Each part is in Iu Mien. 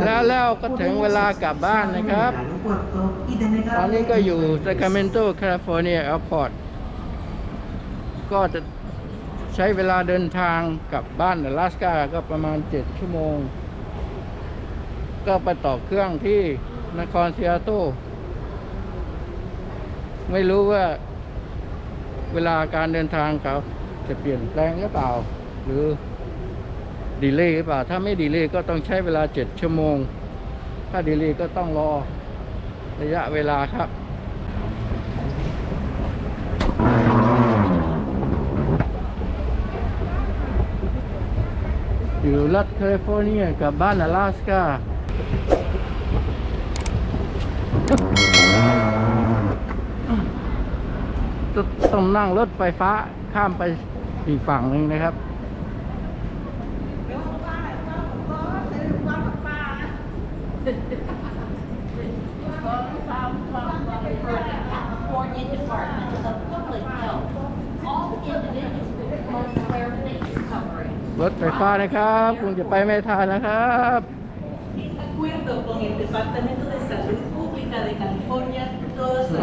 แล้ว แล้วก็ถึงเวลากลับบ้านนะครับ ตอนนี้ก็อยู่ Sacramento California Airport ก็จะใช้เวลาเดินทางกลับบ้านอลาสก้าก็ประมาณเจ็ดชั่วโมง ก็ไปต่อเครื่องที่นครซีแอตเทิล ไม่รู้ว่าเวลาการเดินทางเขาจะเปลี่ยนแปลงหรือเปล่า หรือ ดีเลย์หรือเปล่า ถ้าไม่ดีเลย์ก็ต้องใช้เวลาเจ็ดชั่วโมง ถ้าดีเลย์ก็ต้องรอระยะเวลาครับ อยู่รัฐแคลิฟอร์เนียกลับบ้านอลาสก้า ต้องนั่งรถไฟฟ้าข้ามไปอีกฝั่งหนึ่งนะครับ รถไฟฟ้านะครับ คงจะไปไม่ทันนะครับ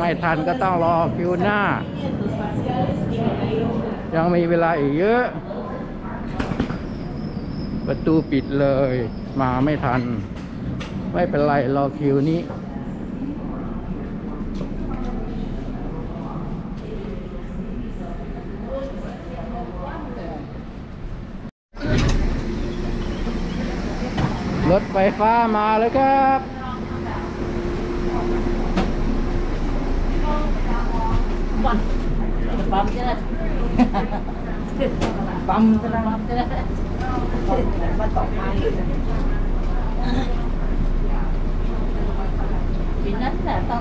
ไม่ทันก็ต้องรอคิวหน้า ยังมีเวลาอีกเยอะ ประตูปิดเลย มาไม่ทัน ไม่เป็นไร รอคิวนี้ รถไฟฟ้ามาแล้วครับ ปั๊มใช่ไหม ปั๊มใช่ไหม ปั๊มใช่ไหม มาต่อไป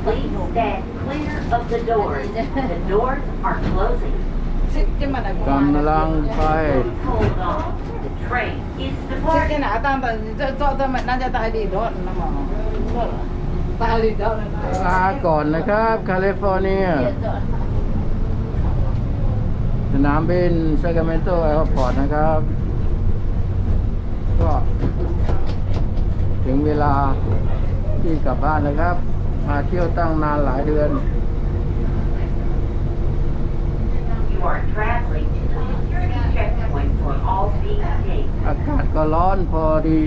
Please stand clear of the doors. The doors are closing. กำลังไป Hold on. The train is departing. ลาก่อนนะครับ แคลิฟอร์เนีย สนามบินซาคราเมนโตแอร์พอร์ตนะครับ ก็ถึงเวลาที่กลับบ้านแล้วครับ มาเที่ยวตั้งนานหลายเดือน You are traveling to the security checkpoint for Albany Gate. อากาศก็ร้อนพอดี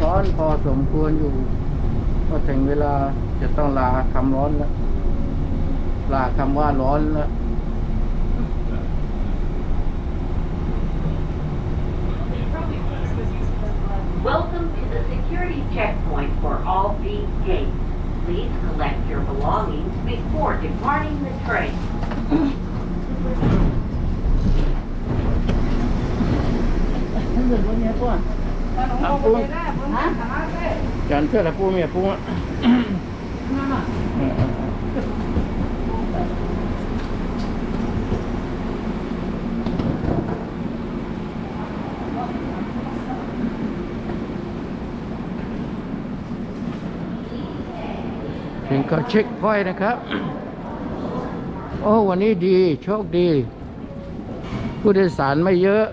ร้อนพอสมควรอยู่ ก็ถึงเวลาจะต้องลาคำร้อนแล้ว ลาคำว่าร้อนแล้ว Welcome to the security checkpoint for Albany Gate. Please collect your belongings before departing the train. จานเสื้อละปูเมียปูอ่ะ ถึงก็เช็คพอยต์นะครับ โอ้ วันนี้ดี โชคดี ผู้โดยสารไม่เยอะ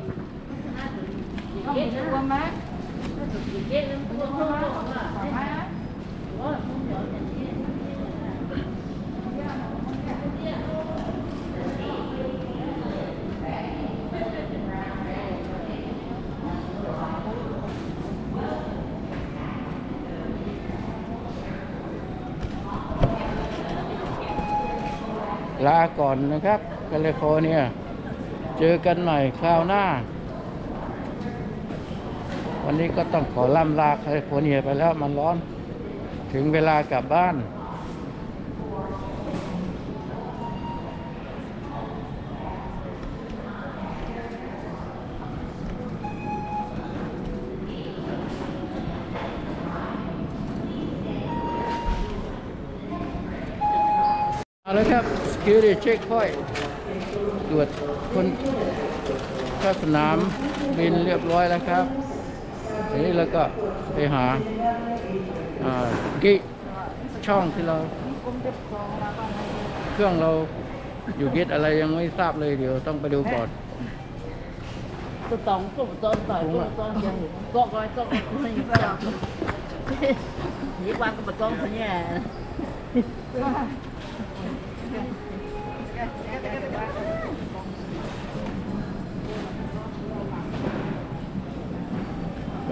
ลาก่อนนะครับ แคลิฟอร์เนีย เจอกันใหม่คราวหน้า วันนี้ก็ต้องขอล่ำลาแคลิฟอร์เนียไปแล้ว มันร้อน ถึงเวลากลับบ้าน เอาละครับ security checkpoint ตรวจคนเข้าสนามบินเรียบร้อยแล้วครับ ทีนี้เราก็ไปหา อ่า gate ช่องที่เรา เครื่องเราอยู่ gate อะไรยังไม่ทราบเลย เดี๋ยวต้องไปดูก่อน ไป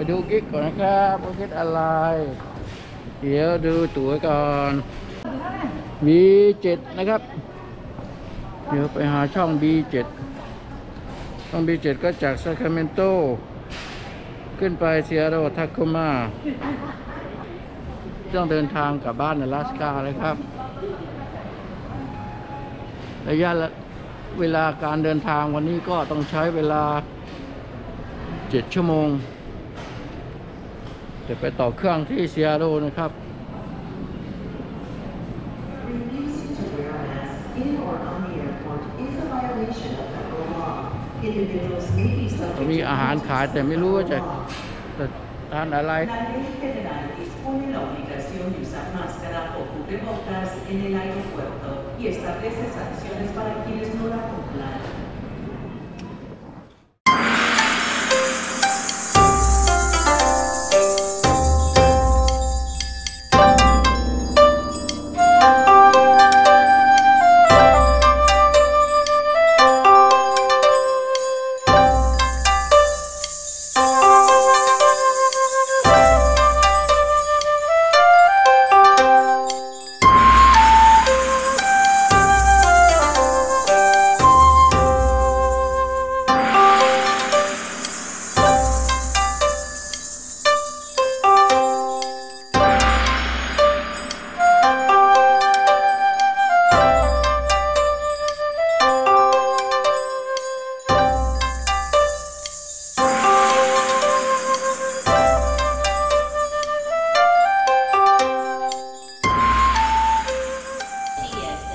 ดู Git ก่อนนะครับ ว่า Git อะไร เดี๋ยวดูตั๋วก่อน วีเจ็ด นะครับ เดี๋ยวไปหาช่อง วีเจ็ด ช่อง วีเจ็ด ก็จาก Sacramento ขึ้นไป Seattle Tacoma ต้องเดินทางกลับบ้าน Alaska นะครับ ระยะเวลาการเดินทางวันนี้ก็ต้องใช้เวลา เจ็ด ชั่วโมง จะไปต่อเครื่องที่ Seattle นะครับ Refusing to wear a mask in or on the airport is a violation of federal law. Individuals may be subject to penalties under federal law. มีอาหารขายแต่ไม่รู้ว่าจะ จะทานอะไร La ley federal dispone la obligación de usar máscara o cubrebocas en el aeropuerto y establece sanciones para quienes no la cumplan.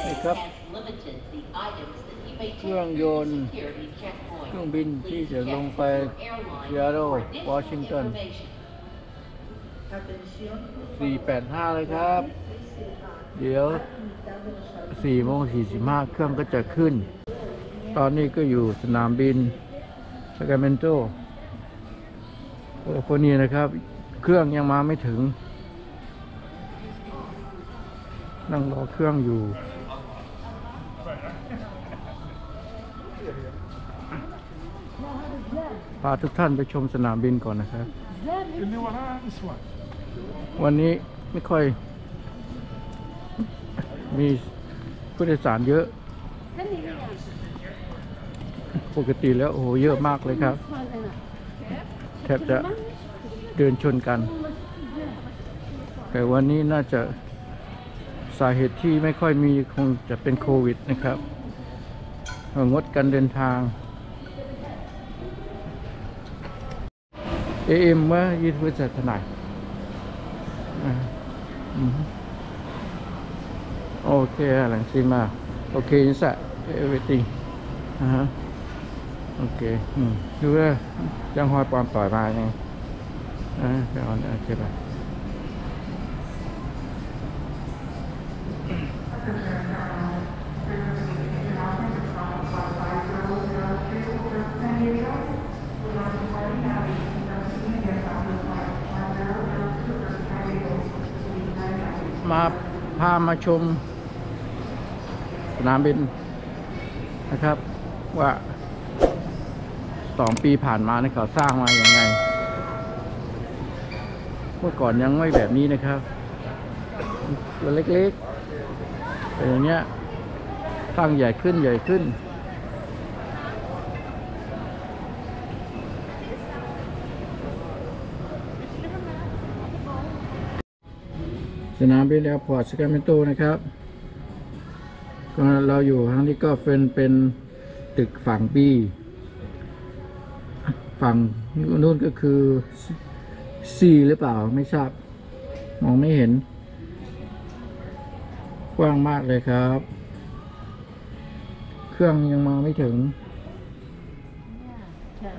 นี่ครับ เครื่องยนต์ เครื่องบินที่จะลงไป Seattle Washington สี่แปดห้า เลยครับ เดี๋ยว สี่โมงสี่สิบห้า เครื่องก็จะขึ้น ตอนนี้ก็อยู่สนามบิน Sacramento โอ้ พวกนี้นะครับ เครื่องยังมาไม่ถึง นั่งรอเครื่องอยู่ พาทุกท่านไปชมสนามบินก่อนนะครับ วันนี้ไม่ค่อยมีผู้โดยสารเยอะ ปกติแล้ว โอ้โห เยอะมากเลยครับ แทบจะเดินชนกัน แต่วันนี้น่าจะ สาเหตุที่ไม่ค่อยมีคงจะเป็นโควิดนะครับ เอ่อ งดการเดินทาง เอเอ็มว่ายี่สิบเจ็ดเท่าไหร่ อ่า อืม โอเค หลังซีมา โอเค นี่สะ everything อ่าฮะ โอเค อืม ดูว่ายังหอยปลอมต่อยมาไง อ่า โอเค ไป มา พามาชมสนามบินนะครับ ว่าสองปีผ่านมานี่เขาสร้างมายังไง เมื่อก่อนยังไม่แบบนี้นะครับ ตัวเล็กๆ เป็นอย่างเงี้ย สร้างใหญ่ขึ้น ใหญ่ขึ้น สนามบินแอร์พอร์ต Sacramento นะครับ ก็เราอยู่ทางนี้ก็เป็น เป็นตึกฝั่ง B ฝั่งนู้นก็คือ C หรือเปล่า ไม่ทราบ มองไม่เห็น กว้างมากเลยครับ เครื่องยังมาไม่ถึง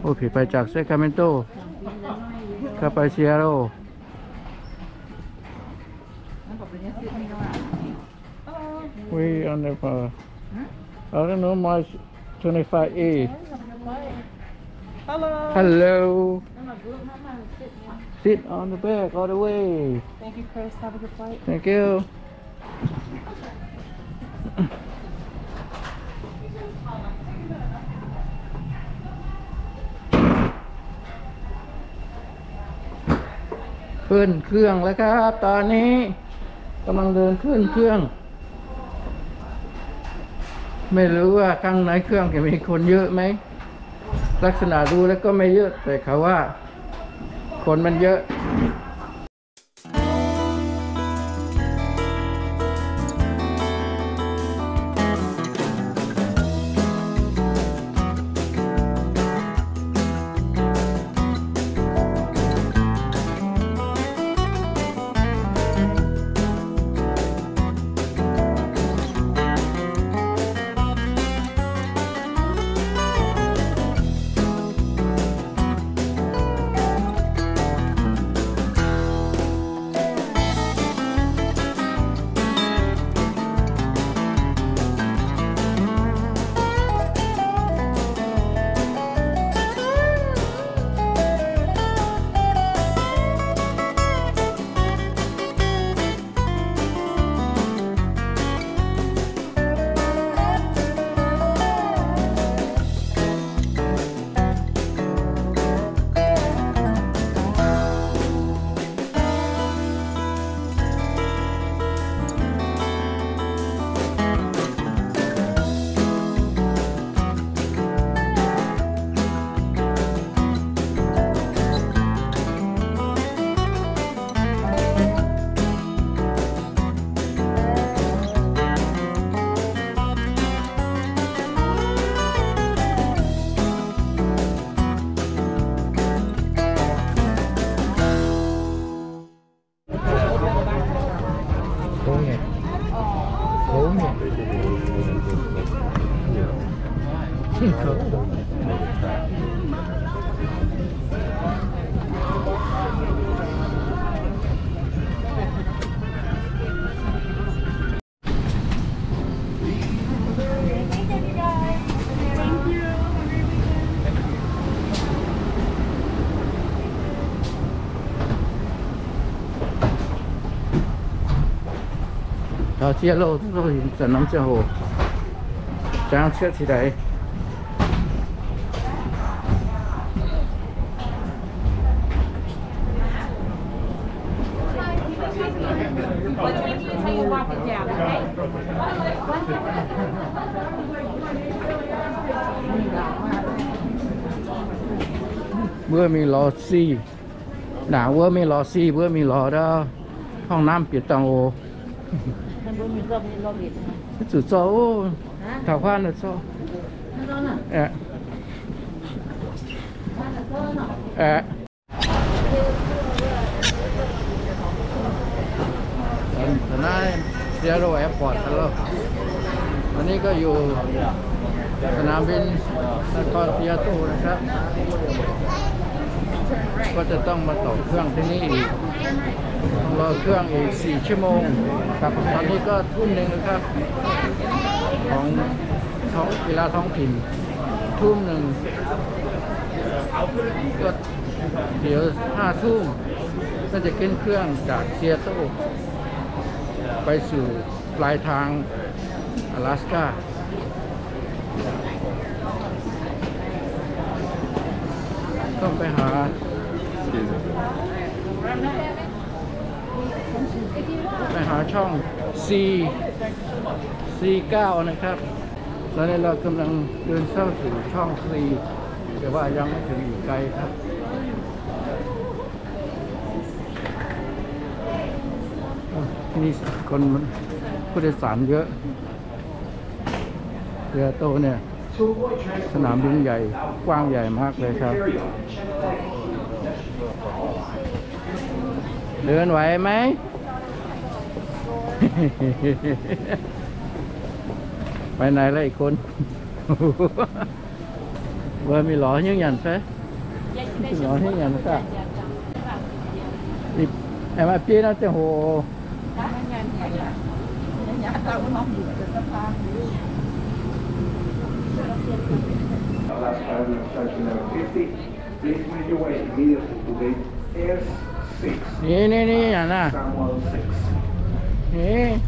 โอเค ไปจาก Sacramento ก็ไป Seattle We on the, uh, I don't know, my twenty-five A. Hello. Hello. Sit on the back all the way. Thank you, Chris. Have a good flight. Thank you. ขึ้นเครื่องแล้วครับ ตอนนี้กำลังเดินขึ้นเครื่อง ไม่รู้ว่าข้างในเครื่องจะมีคนเยอะไหม ลักษณะดูแล้วก็ไม่เยอะ แต่เขาว่าคนมันเยอะ Taux Seattle, zanc norm ziangh hoc, jangv cuotv cingx daaih. Mbuo mingh lorz sic. Naaic wuov mingh lorz sic, mbuo mingh lorz ndau ห้องน้ำ bieqc dangh oc. Mv zuqc zorqv oc. Taux huaatv naaic zorqv. Aeqv, aeqv. Taux naaiv ซีแอตเทิล แอร์พอร์ต แล้ว อันนี้ก็อยู่สนามบินนครซีแอตเทิลนะครับ ก็จะต้องมาต่อเครื่องที่นี่อีก ต้องรอเครื่องอีกสี่ชั่วโมงครับ ตอนนี้ก็ทุ่มหนึ่งแล้วครับ ของท้อง เวลาท้องถิ่น ทุ่มหนึ่ง ก็เดี๋ยวห้าทุ่ม น่าจะขึ้นเครื่องจากซีแอตเทิลไปสู่ปลายทาง阿拉斯加 ต้องไปหา ไปหาช่อง ซี ซีเก้า นะครับ ตอนนี้เรากำลังเดินเข้าสู่ช่อง ซี แต่ว่ายังไม่ถึง อีกไกลครับ ที่นี่คน ผู้โดยสารเยอะ ซีแอตเทิลเนี่ย สนามบินใหญ่ กว้างใหญ่มากเลยครับ เดินไหวไหม ไปไหนแล้วอีกคน Mbuo mingh lorz hnyouv nyanc fai? Mingh lorz hnyouv nyanc fai? Ih, aengx maaih bieiv naaiv ziangh hoc. Station number fifty. Please make your way immediately to gate S six. Ni, ni, ni, yaac naaiv. Samuel six. Ni.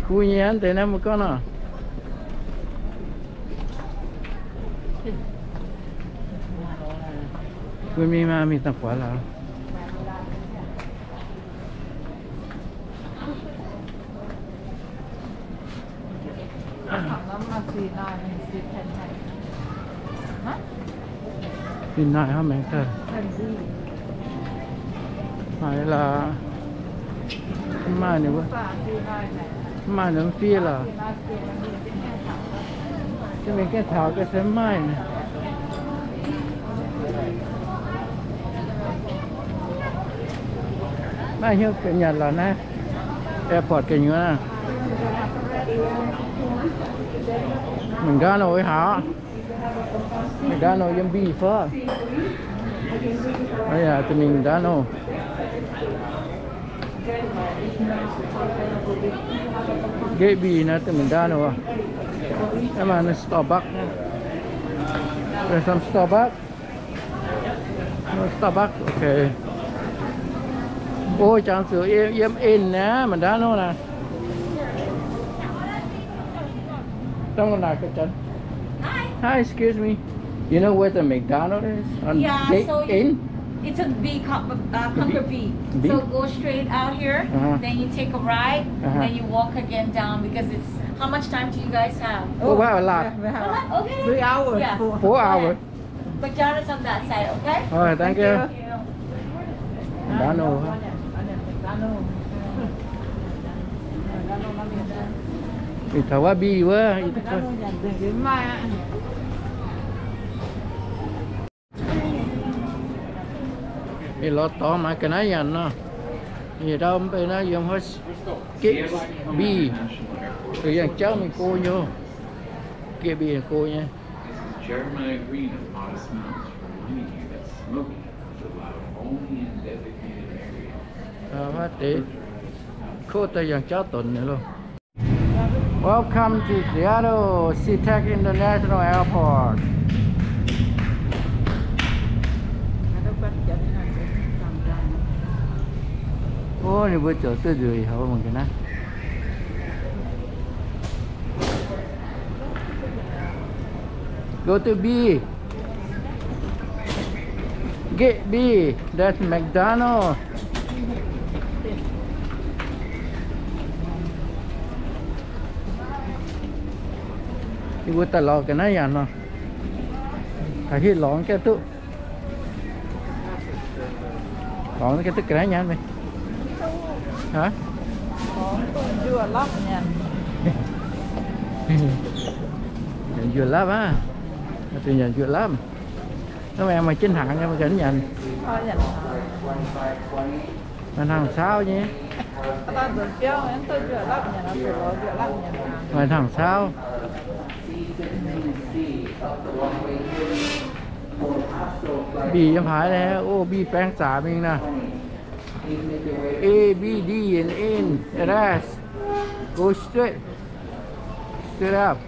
Kuv nyei hnangv deix naaiv mbuo gorngv nor. Bun mingh maah, mingh dangh buatc lorqc. Fih naaic hnangv maengx daaih. Maaih laac. Mv maaih ninh mbuo. Mv maaih ninh mv fiev lorqc. Mingh gaengh taux ga'sie mv maaih. Naaiv hnyouv ga'nyanc lorqc naaiv. Airport ga'nyuoz. McDonald wuov haaix? McDonald yiem mbiv fai? Aa yaac mingh McDonald. Gate B naaiv McDonald. Naaiv maaih Starbucks. There's some Starbucks. Starbucks, okay. Oh, jangx zuqc yiem inn naaiv, McDonald naaiv. Dangh naaic ga'janx. Hi, excuse me. You know where the McDonald is? On Gate Inn? It's a B, com-, uh, Concord B. So go straight out here, then you take a right, then you walk again down because it's, how much time do you guys have? Oh, wow, a lot. We have, we have, okay. Three hours, four. Four hours. McDonald's on that side, okay? All right, thank you. Thank you. McDonald. Ih taux wuov mbiv wuov. Ih lorz dorngx maaih ga'naaiv nyanc nor. Yietc ndau mv bei naaiv yiem Gate B. Yangh jauv mingh go nyei. Gate B go nyei. This is Jeremiah Green of Modest Mouse reminding you that smoking is allowed only in designated areas. Aa, deix kov daaih yangh jauv donx nyei loh. Welcome to Seattle SeaTac International Airport. Ov, ninh mbuo ziouc duqv nzueic houx mangc gaax naaiv. Go to B. Gate B, that's McDonald. Yie mbuo daaih lorz ga'naaiv nyanc nor. Haaix hitv lorz ganh duqv. Lorz ganh duqv ga'naaiv nyanc meih. Haaix? Nyanc njuov lapv aqv. Nyanc njuov lapv. Hnangv maaih jienv hnaangx nyei, maaih ganh nyanc. Maaih hnaangx caauv nyei. Maaih hnaangx caauv. Mbic yiem haaix naaiv? Ov, mbic baeng zaqc mingh naaiv. A, B, D, and N, and S. Go straight. Straight up.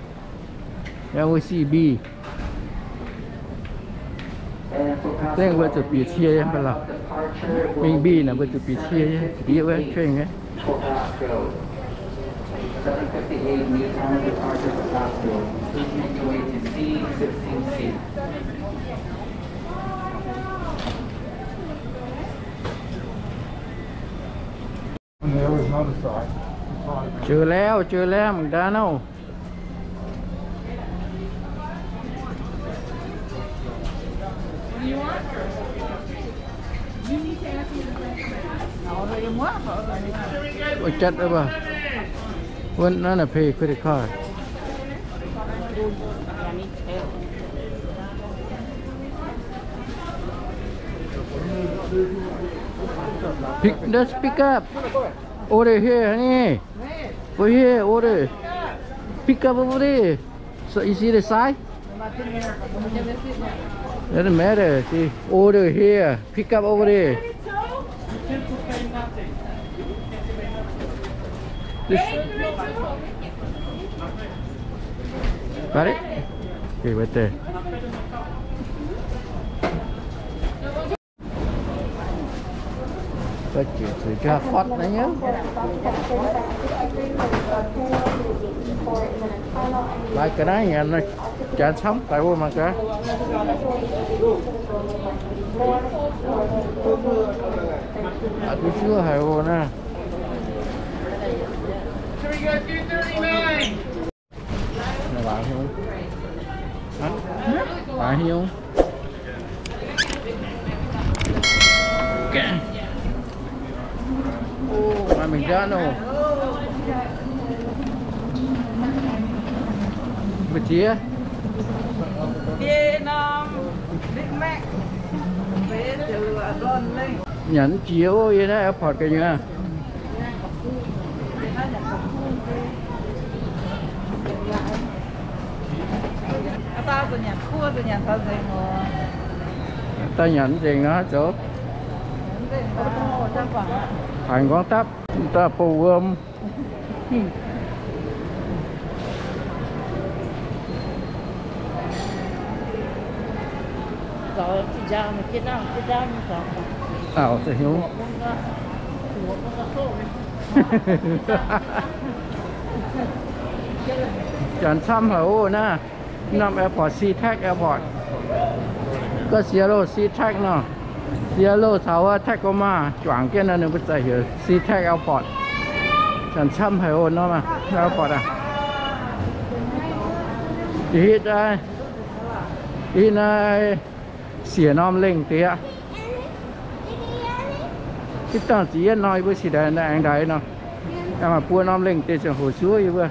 Then we see B. Dengh mbuo zuqc bieqc cie nyei mv baac lorqc. Mingh mbic naaic mbuo zuqc bieqc cie nyei, bieqc wuov train nyei. Jiex lauh, jiex lauh, McDonald. Wuov jatv wuov baac. Wuov naaiv naaic pay credit card. Pick, just pick up. Order here, honey. Go here, order. Pick up over there. So you see the sign? Doesn't matter. See, order here. Pick up over there. Got it? Okay, right there. Có chuyện gì cho Phật đấy nhá. Bài cái này nhá, nó chán sống tại vô mà cả. À, tôi chưa hài vô nè. Hả? Hả Hiếu? Ôi, mà mình rớt nô. Mười chín. Việt Nam, Big Mac. Nhắn chiếu vậy đó, airport kìa nhá. Tao nyanc nzengc nor zoux. Haiz nqorngv dapv, daaih bouh wuom. Ảo, janx camv haic oc naaiv. Norm airport, SeaTac Airport. Gorngv Seattle SeaTac nor. Seattle caux wuov Tacoma juangc jienv nor, ninh mbuo zai heuc SeaTac Airport. Janx camv haic oc norm airport aac. Hitv naaiv, hitv naaiv siec norm lengh deix aqv. Hitv dangh ziqc yietv nor, yie mbuo sic ndaix aengx ndaix nor. Maaih buo norm lengh deix ziangh hoc suov yie mbuo.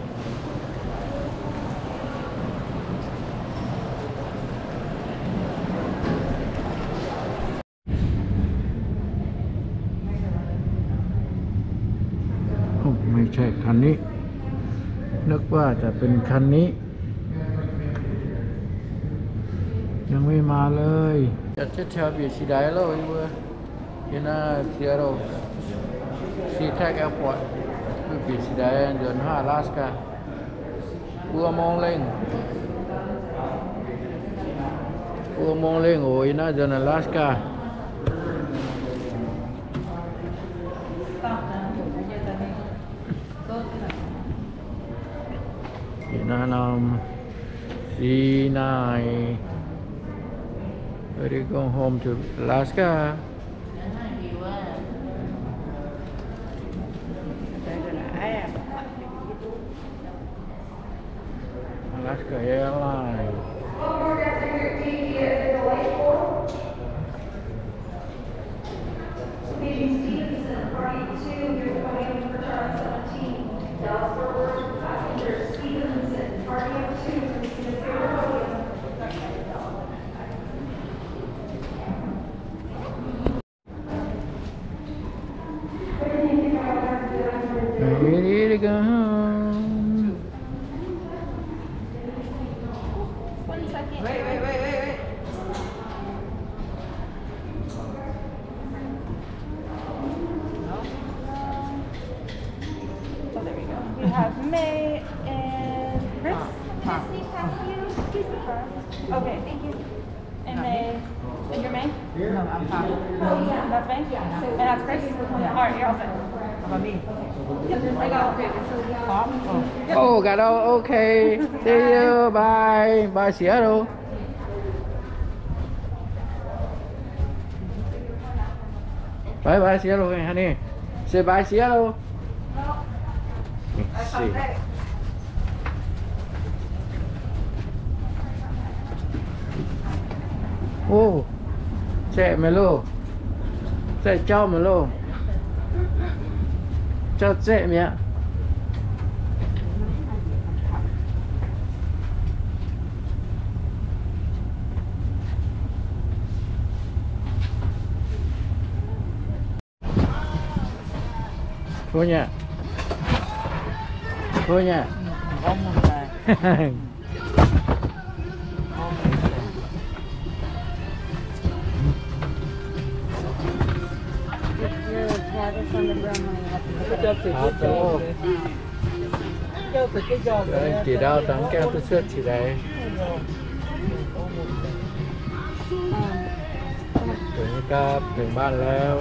Ov, ไม่ใช่คันนี้ นึกว่าจะเป็นคันนี้ ยังไม่มาเลย Janx cuotv taux bieqc sic ndaix loh yie mbuo. Yie naaiv Seattle SeaTac Airport, mbuo bieqc sic ndaix nzuonx hnangv Alaska. Buo mong lengh. Buo mong lengh oc, yie naaiv nzuonx Alaska. Yie naaiv norm Sinai. Ready to go home to Alaska. Alaska Airlines. Stevenson, party two, you're podium for turn seventeen. Dallas Fort Worth, passengers, Stevenson, party of two, receive a silver podium. Ready to go home. One second. Wait, wait, wait, wait, wait. Oh, there we go. We have May and Chris. Can I sneak past you? Here's the car. Okay, thank you. And May. And you're May? No, I'm Pop. That's May? And that's Chris? Yeah. All right, you're all set. How about me? Yep, I got all three of us. Pop? Oh. Oh, got all. Okay. See you. Bye. Bye, Seattle. Bye bye Seattle, honey. Say bye Seattle. Ov, zaeqv mi'aqv loh. Zaeqv jauv mi'aqv loh. Jauv zaeqv mi'aqv. Cool nhỉ? Cool nhỉ? Jiex ndau dangx gaengh duqv cuotv qiex ndaix. Taux nyei gaav tengx baanh lauv,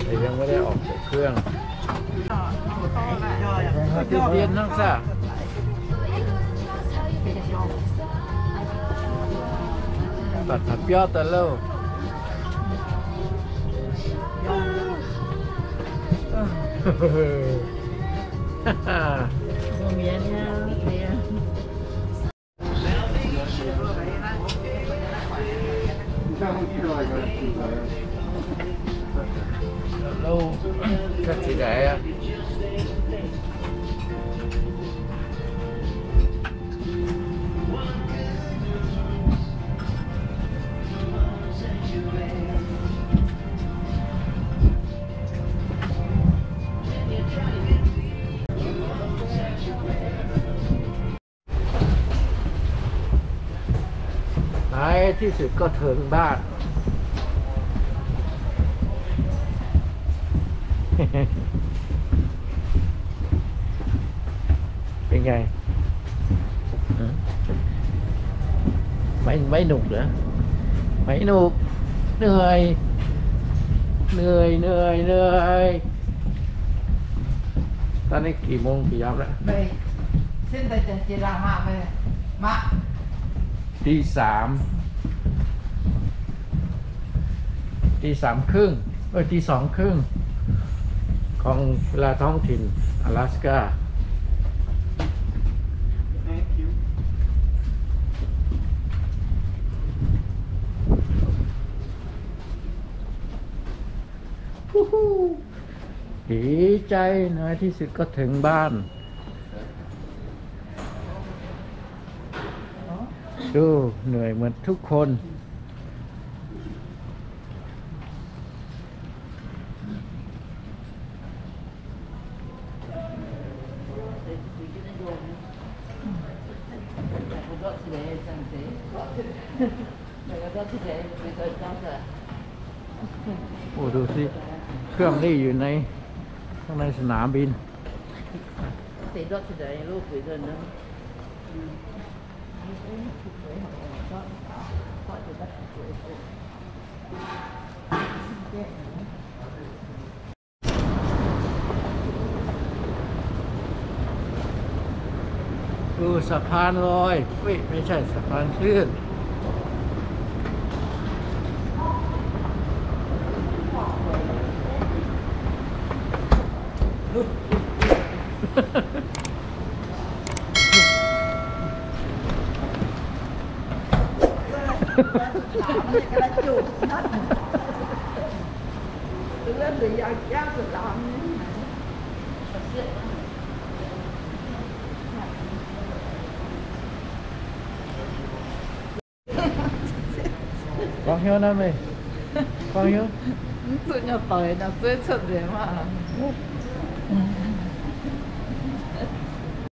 แต่ยังไม่ได้ออกจากเครื่อง. Mienh hnangv saah? Baac taux biauv daaih lauh. Lauh, cuotv qiex ndaix aqv. Naaiv ที่สุดก็ถึงบ้าน. เป็นไง ไม่ ไม่หนุกเหรอ ไม่หนุก เหนื่อย เหนื่อย เหนื่อย เหนื่อย ตอนนี้กี่โมงกี่ยามแล้ว ไม่ เส้นแต่จะเจรหาไป มา ตีสาม ตีสามครึ่ง เอ้ย ตีสองครึ่ง ของเวลาท้องถิ่น阿拉斯加. Thank you. Woohoo! ดีใจ ในที่สุดก็ถึงบ้าน. ดู เหนื่อยเหมือนทุกคน. Ôi, ดูสิ เครื่องนี่อยู่ใน ข้างในสนามบิน. Ui, สะพานลอย เฮ้ย ไม่ใช่ สะพานคลื่น. Gorngv hnyouv naaiv meih. Gorngv hnyouv. Mv zuqc nyei doic, naaiv zueiz cuotv nzengc maah.